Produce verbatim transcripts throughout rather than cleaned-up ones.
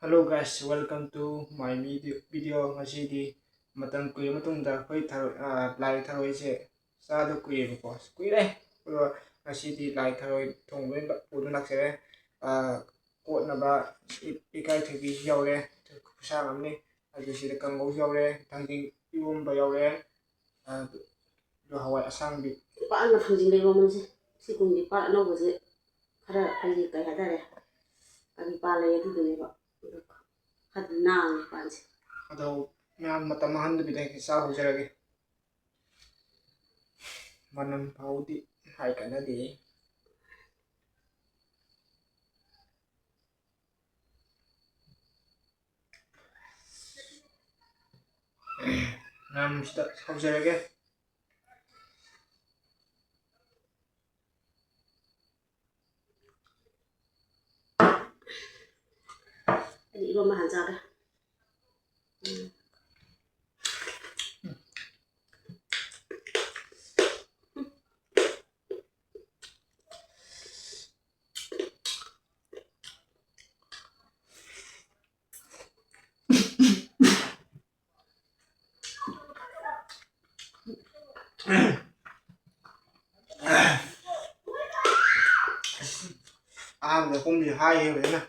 Hello guys, welcome to my video. Video. ꯉꯁꯤꯗꯤ ꯃꯇꯝ ꯀꯨꯏꯔ ꯃꯇꯨꯡꯗ ꯑꯩꯈꯣꯏ ꯊꯔꯣꯏ, ꯑꯥ, ꯂꯥꯏ ꯊꯔꯣꯏꯁꯦ ꯆꯥꯗ ꯀꯨꯏꯔꯦꯕꯀꯣ, ꯀꯨꯏꯔꯦ꯫ ꯑꯗꯣ ꯉꯁꯤꯗꯤ ꯂꯥꯏ ꯊꯔꯣꯏ ꯊꯣꯡꯕ ꯑꯣꯏꯅ ꯄꯨꯗꯨꯅ ꯂꯥꯛꯆꯔꯦ꯫ ꯑꯥ, ꯀꯣꯠꯅꯕ ꯏ-, ꯏꯀꯥꯏꯊꯕꯤꯁꯨ ꯌꯥꯎꯔꯦ, ꯈꯨꯁꯥꯡ ꯑꯃꯅꯤ꯫ ꯑꯗꯨ ꯁꯤꯗ ꯀꯥꯡꯉꯧꯁꯨ ꯌꯥꯎꯔꯦ, ꯊꯥꯡꯖꯤꯡ ꯏꯔꯣꯝꯕ ꯌꯥꯎꯔꯦ, ꯑꯗꯨ ꯍꯋꯥꯏ ꯑꯁꯥꯡꯕꯤ꯫ ꯄꯥꯛꯅ ꯐꯪꯖꯤꯟꯕ ꯏꯔꯣꯝꯕꯁꯦ꯫ ꯁꯤ ꯀꯨꯝꯒꯤ ꯄꯥꯠ ꯑꯅꯧꯕꯁꯦ ꯈꯔ ꯑꯩꯈꯣꯏꯒꯤ ꯀꯩ ꯍꯥꯏꯇꯥꯔꯦ, ꯀꯔꯤ ꯄꯥꯜꯂꯦ ꯑꯗꯨꯗꯨꯅꯦꯕ꯫ ꯑꯗꯨ ꯈꯔ ꯅꯥꯡꯉꯦ ꯄꯥꯟꯁꯦ꯫ ꯑꯗꯣ ꯃꯌꯥꯝ ꯃꯇꯝ ꯃꯥꯡꯍꯟꯗꯕꯤꯗ ꯍꯦꯛꯇ ꯆꯥꯍꯧꯖꯔꯒꯦ꯫ ꯃꯅꯝ ꯐꯥꯎꯗꯤ ꯍꯥꯏ ꯀꯥꯟꯅꯗꯦ꯫ ꯃꯌꯥꯝꯁꯤꯗ ꯍꯧꯖꯔꯒꯦ꯫ ꯑꯩꯗꯤ ꯏꯔꯣꯝꯕ ꯍꯥꯟ ꯆꯥꯒꯦ꯫ ꯎꯝ꯫ ꯑꯍꯥꯟꯕꯗ ꯀꯨꯝꯁꯤ ꯍꯥꯏꯈꯤꯕꯅꯤꯅ꯫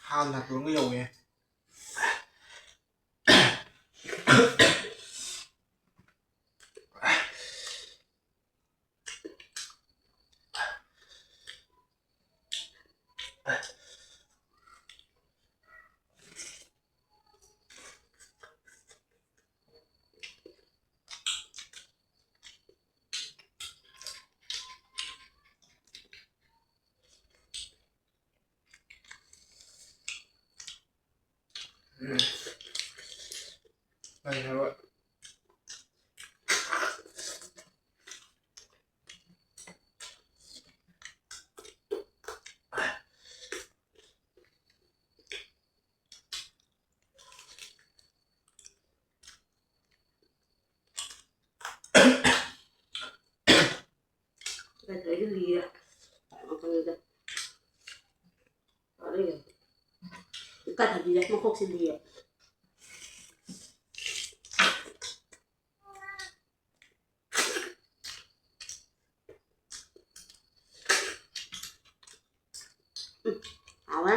ꯍꯥꯟꯅ ꯅꯥꯇꯣꯟꯒ ꯌꯧꯋꯦ꯫ ꯀꯥꯏ ꯊꯝꯕꯤꯔꯦ ꯃꯈꯣꯛꯁꯤꯗꯤ꯫ ꯎꯝ, ꯍꯥꯎꯋꯦ꯫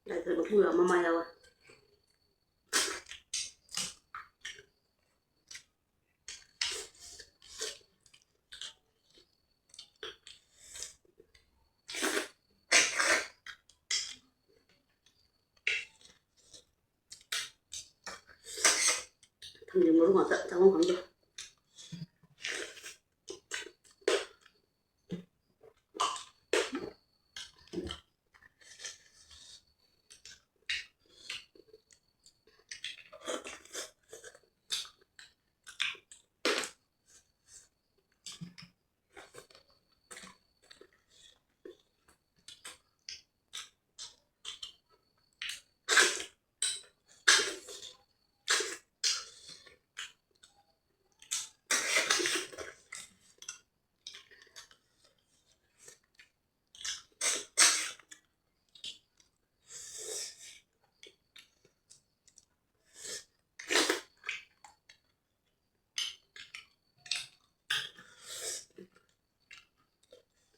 ꯂꯥꯏ ꯈꯨꯔꯨꯝꯕ ꯃꯃꯥ ꯌꯥꯎꯋꯦ꯫ ꯊꯥꯡꯖꯤꯡ ꯃꯔꯨ ꯉꯥꯛꯇ ꯆꯥꯐꯝ ꯈꯪꯗꯦ꯫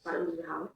ꯄꯥꯛꯅꯝꯁꯦ ꯍꯥꯎꯋꯦ꯫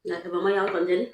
ꯂꯥꯏꯐꯕ ꯑꯃ ꯌꯥꯎ ꯇꯝꯖꯔꯤ꯫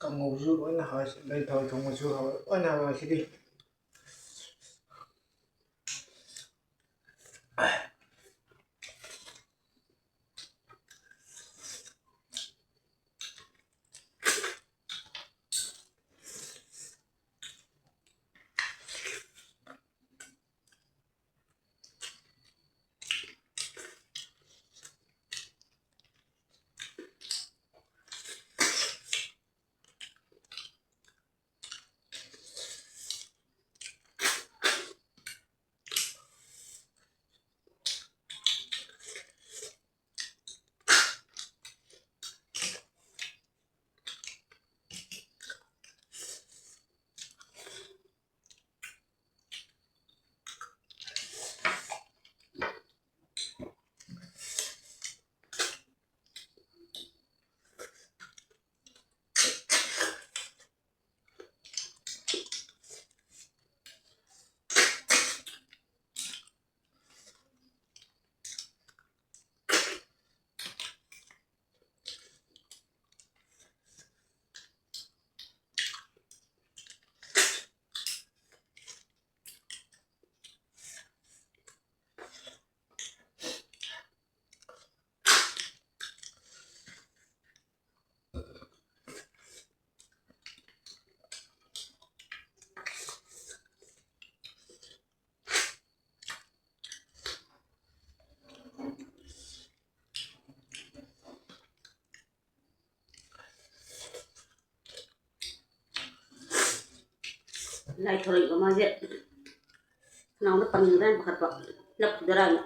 ꯀꯥꯡꯉꯧꯁꯨ ꯂꯣꯏꯅ ꯍꯥꯎꯋꯦ, ꯂꯩ ꯊꯔꯣꯏ ꯊꯣꯡꯕꯁꯨ ꯍꯥꯎꯋꯦ, ꯂꯣꯏꯅ ꯍꯥꯎꯋꯦ ꯉꯁꯤꯗꯤ꯫ ꯂꯥꯏ ꯊꯣꯔꯛꯏꯕ ꯃꯥꯁꯦ ꯈꯅꯥꯎꯗ ꯄꯟꯒꯗ꯭ꯔꯥ ꯍꯥꯏꯅ ꯄꯥꯈꯠꯄ, ꯂꯞꯈꯤꯗ꯭ꯔꯥ ꯍꯥꯏꯅ꯫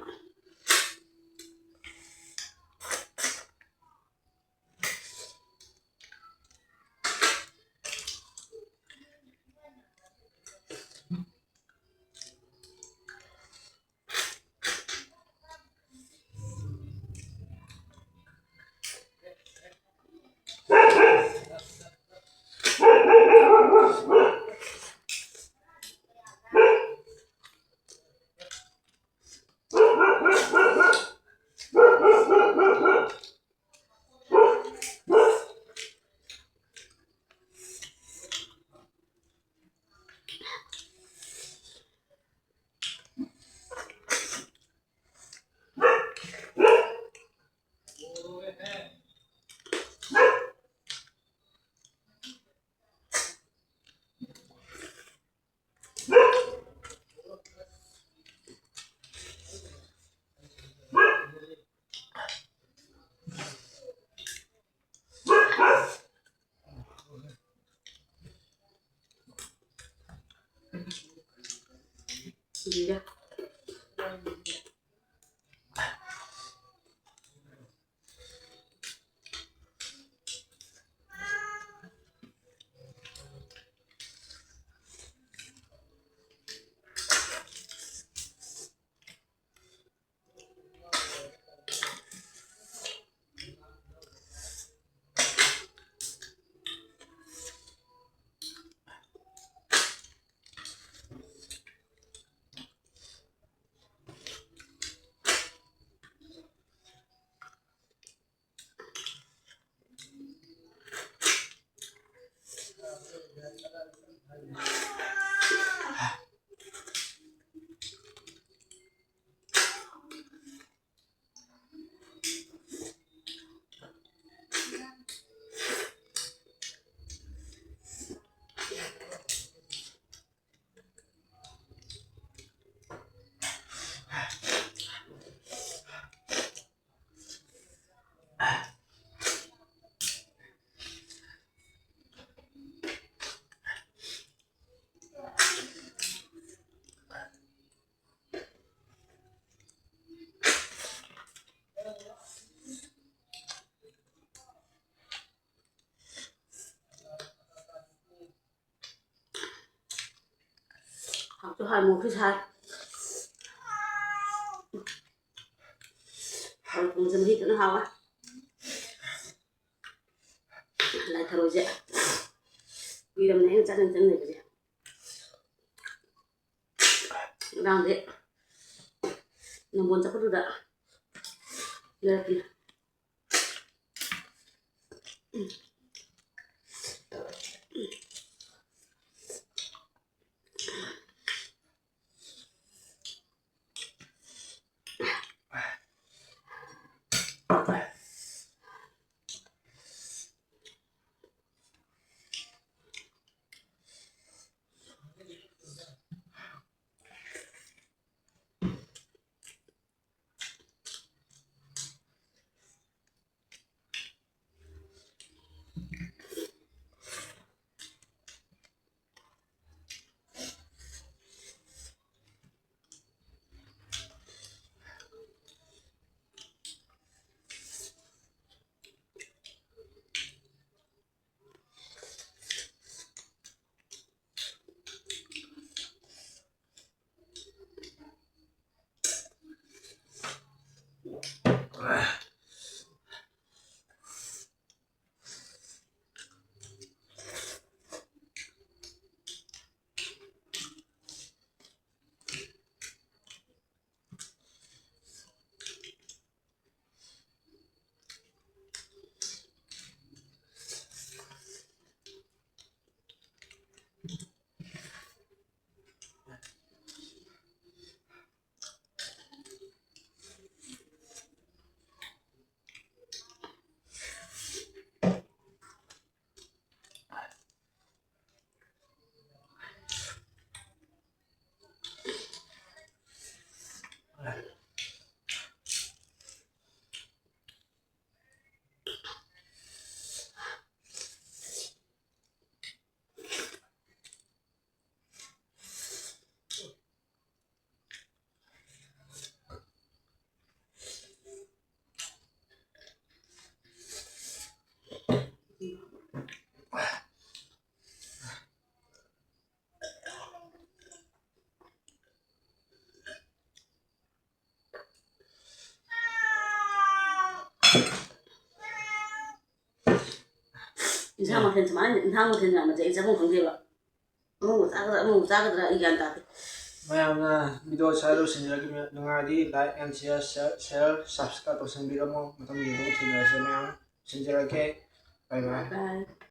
ꯆꯨꯍꯥꯟ ꯃꯣꯔꯣꯛꯁꯨ ꯁꯥꯏ꯫ ꯊꯔꯣꯏ ꯊꯣꯡꯕꯁꯦ ꯃꯍꯤ ꯐꯖꯅ ꯍꯥꯎꯋꯦ꯫ ꯂꯥꯏ ꯊꯔꯣꯏꯁꯦ ꯀꯨꯏꯔꯕꯅꯦ ꯑꯩꯅ ꯆꯥꯅꯤꯡ ꯆꯥꯅꯤꯡ ꯂꯩꯕꯁꯦ꯫ ꯉꯔꯥꯡꯗꯤ ꯅꯝꯕꯣꯜ ꯆꯠꯄꯗꯨꯗ ꯂꯩꯔꯛꯄꯅꯦ꯫ ꯏꯟꯁꯥꯡ ꯃꯊꯦꯜ ꯁꯨꯃꯥꯏꯅ, ꯏꯟꯁꯥꯡ ꯃꯊꯦꯜ ꯌꯥꯝꯕꯁꯦ ꯑꯩ ꯆꯥꯐꯝ ꯈꯪꯗꯦꯕ꯫ ꯑꯃꯕꯨ ꯆꯥꯒꯗ꯭ꯔꯥ, ꯑꯃꯕꯨ ꯆꯥꯒꯗ꯭ꯔꯥ, ꯑꯩ ꯒ꯭ꯌꯥꯟ ꯇꯥꯗꯦ꯫ ꯃꯌꯥꯝꯅ video ꯁ꯭ꯋꯥꯏꯗ ꯂꯣꯏꯁꯤꯟꯖꯔꯒꯦ꯫ ꯅꯨꯡꯉꯥꯏꯔꯗꯤ like and share, share, share, subscribe ꯇꯧꯁꯟꯕꯤꯔꯝꯃꯣ꯫ ꯃꯊꯪ video ꯊꯦꯡꯅꯔꯁꯦ ꯃꯌꯥꯝ꯫ ꯂꯣꯏꯁꯤꯟꯖꯔꯒꯦ꯫ Bye bye꯫ Bye.